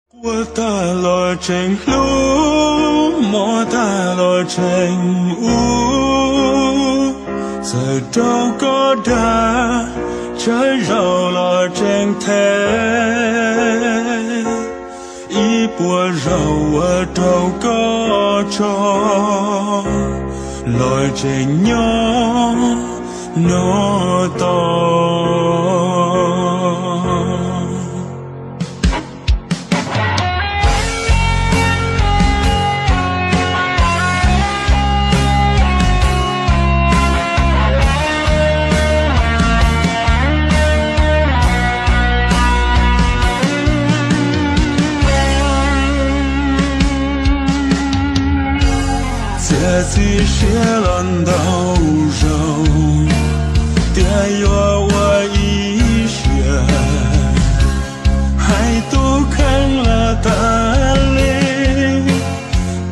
Quaj tag los tseem hlub, mob tag los tseem ub, txawm raug koj dag, tsawg zaus los tseem them, ib puas zaus uas raug koj tso, los tseem nyob no tos. Txiav txim siab los ntau zaus, tias yuav ua ib siab, hais tus kheej lawm tas li,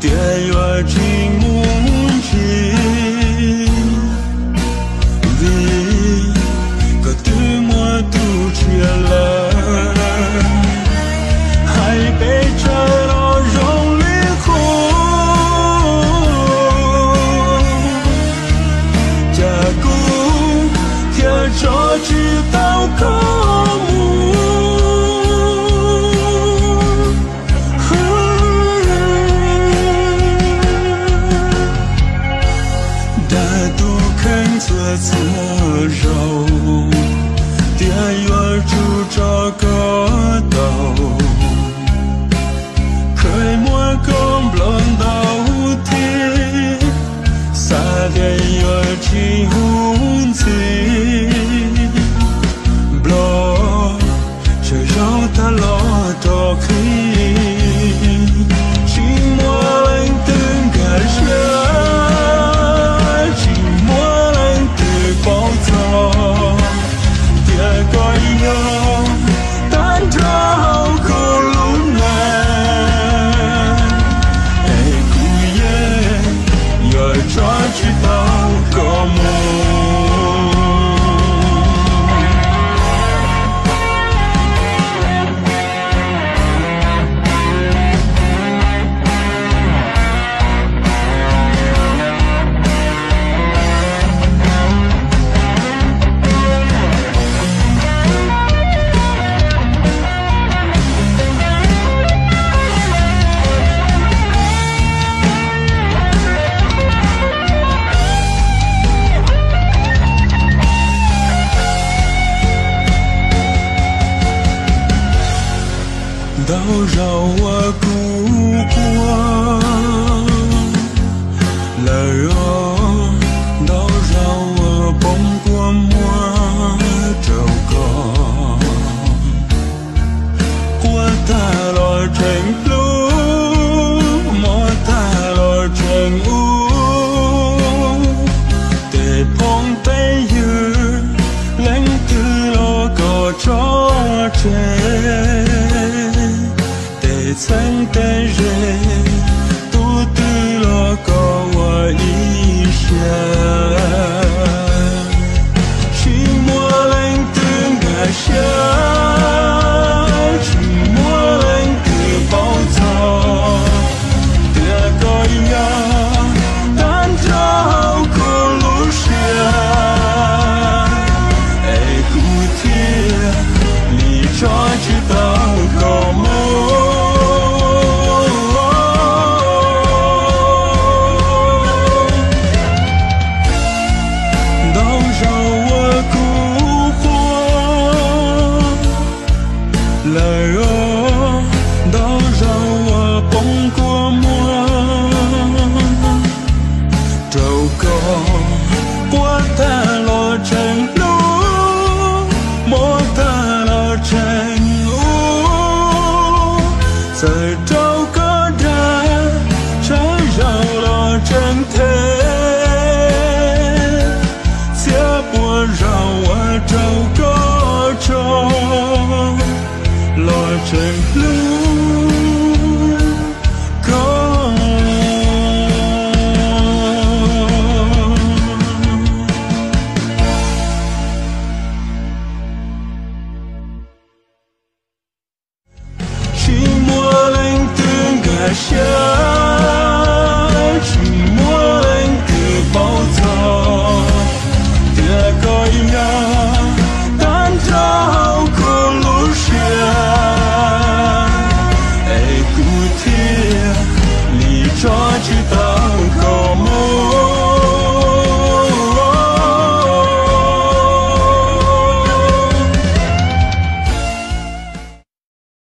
tias yuav tsis mus ntsis, vim koj twb muaj tus tshiab lawm. Hais pes tsawg los zoo li qub, cas kuv thiaj tso tsis tau koj mus. Dag tus kheej txhua txhua zaus, tias yuav tsum tso koj tau. Kheev muab koj nplawm ntau thiab, xav tias yuav tsis huv ntxhi. Nplawm tsawg zaus tag los rov qhib, tsis muaj leej twg nkag siab, tsis muaj leej twg paub txog, tias koj yog tag nrho hauv kuv lub neej, es kuv yeej yuav tso tsis tau koj mus. Ntau zaus uas kuv quaj lawm os, ntau zaus uas poob kua muag rau koj. Quaj tag los tseem hlub, mob tag los tseem ub, tej phooj tej ywg leej twg los koj tso tseg, tej txheeb tej ze, tus twg los koj ua ib siab. Tsis muaj leej twg nkag siab, tsis muaj leej twg paub txog, tias koj yog tag nrho hauv kuv lub siab, es kuv thiaj li tso tsis tau koj mus. Ntau zaus uas kuv quaj lawm os, ntau zaus uas poob kua muag rau koj. Quaj tag los tseem hlub, mob tag los tseem ub, txawm raug koj dag, tsawg zaus los tseem them, txhiab puas zaus uas raug koj tso, los tseem hlub koj. Tsis muaj Xyoo